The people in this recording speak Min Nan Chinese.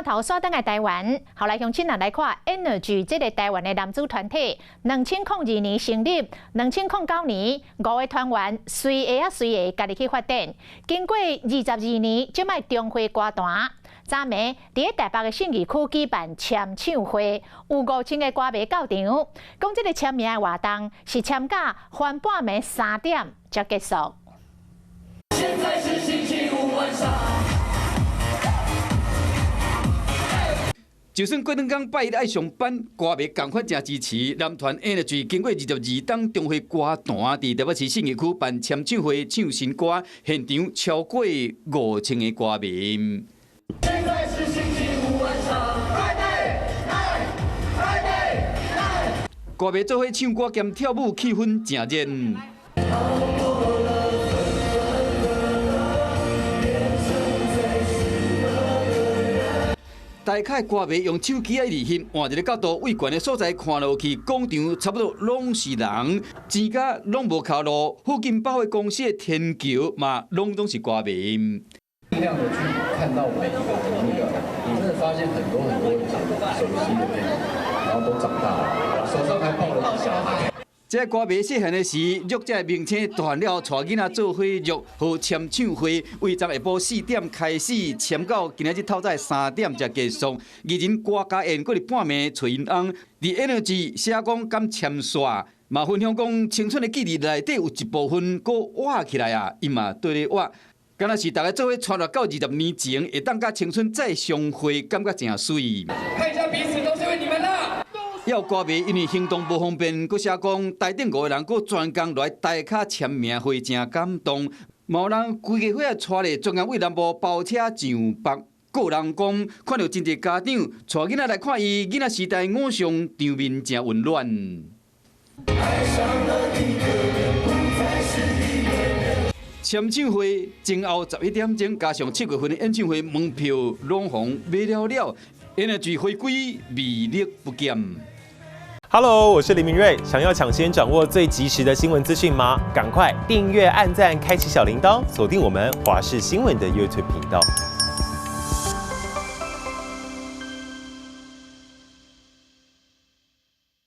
頭煞轉來台灣，後來鄉親人來看 Energy 這个台灣的男子團體，2002年成立，2009年五个團員隨下啊隨下家己去發展，經過22年，這擺重回歌壇。昨暝佇咧台北的信義區舉辦簽唱會，有5000個歌迷到場。講這个簽名的活動是簽到翻半暝3點才結束。現在是星期五晚上。就算過兩工拜一愛上班，歌迷仝款誠支持。男團 Energy 經過22冬重回歌壇，佇台北市信義區辦簽唱會唱新歌，現場超過5000個歌迷。現在是星期五晚上。歌迷做伙唱歌兼跳舞，氣氛誠熱。台下歌迷用手機仔佇翕，換一个角度，位懸的所在看落去，廣場差不多攏是人，錢家攏無跤路，附近百貨公司的天橋嘛，攏總是歌迷。盡量的去看到每一個那個，你真的發現很多很多以前熟悉的面孔，然後都長大了，手上還抱了個小孩。這歌迷細漢的時，約這明星大漢了後，帶囡仔做伙約好簽唱會，為昨下晡4點開始簽到今仔日透早3點才結束。藝人郭家燕閣佇半暝揣𪜶翁，佇 Energy 寫講敢簽煞，嘛分享講青春的記憶內底有一部分閣活起來啊，伊嘛綴咧活，敢若是逐家做伙穿越到20年前，會當佮青春再相會，感覺誠媠。看一下彼此都是為你們啦。有歌迷因為行動無方便，閣寫講台頂五个人閣專工來台跤簽名會，誠感動。嘛有人規家伙仔帶咧，專工為南部包車上北。閣有人講，看著真濟家長帶囡仔來看伊，囡仔時代偶像場面誠溫暖。簽唱會前後11點鐘，加上7月份的演唱會門票攏予賣了了，Energy 回歸魅力不減。 Hello，我是林明瑞。想要搶先掌握最及時的新聞資訊嗎？趕快訂閱、按讚、開啟小鈴鐺，鎖定我們華視新聞的 YouTube 頻道。